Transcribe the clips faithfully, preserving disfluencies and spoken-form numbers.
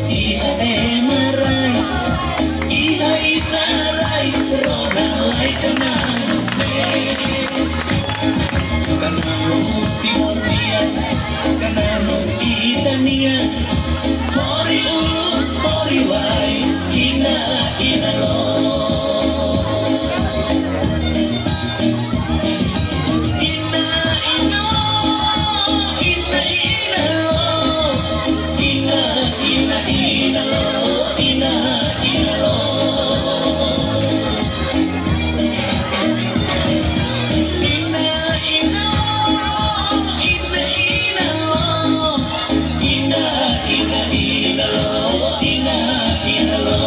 Iha ema rai, iha ita rai, rona lai kananu be. Kananu Timor nian, kananu ita nian, hori ulun, hori wa'in, inan, inan lo. Inan, inan lo, inan, inan lo. Inan, inan, inan lo, inan, inan lo. Inan, inan lo, inan, inan lo. Inan, inan, inan lo, inan, inan lo.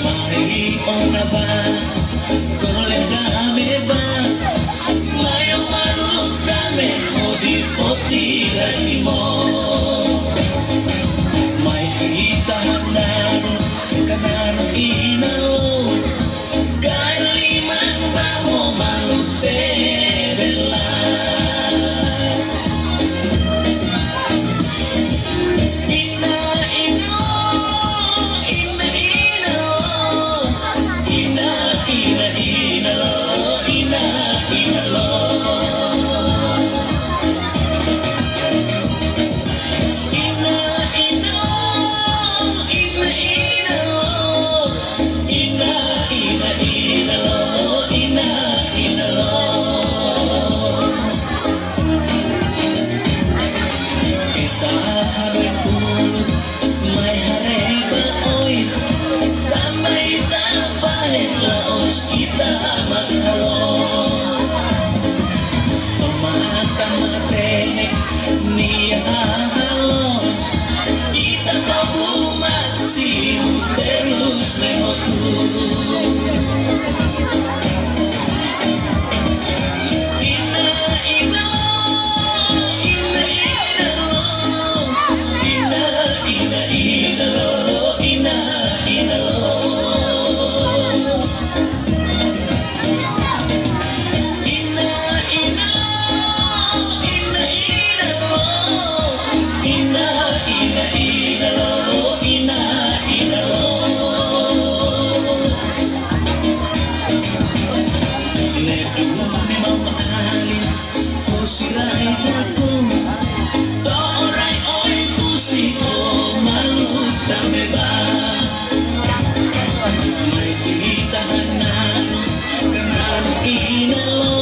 Mai ona bá, kole dame bá. Mai ó malu dame, hodi foti rai Timor. Mai ita hananu, kananu inan lo. Kaer liman ba ó malu tebes lai. Inan, inan lo, inan, inan lo. Inan, inan, inan lo, inan, inan lo. Inan, inan lo, inan, inan lo. Inan, inan, inan lo, inan, inan lo. Ita hanoin uluk, mai haree ba oin. Tanba ita fahe la'ós ita mak halo. Toma tama tene nia halo. Ita tobu másimu terus ne'e hotu. Inan, inan lo, inan, inan lo. Inan, inan, inan lo, inan, inan lo. Inan, inan lo, inan, inan lo. Inan, inan, inan lo, inan, inan lo. Ne'e duni maun-alin, husi rai Jakuang. To'o rai oin husi ó malu dame bá. Mai ita hananu, kananu inan lo.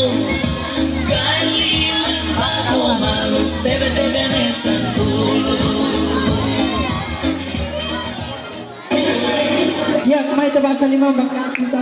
Kaer liman ba ó malu tebetebes hanesan uluk. Ya, mai ita basa liman ba kas ita.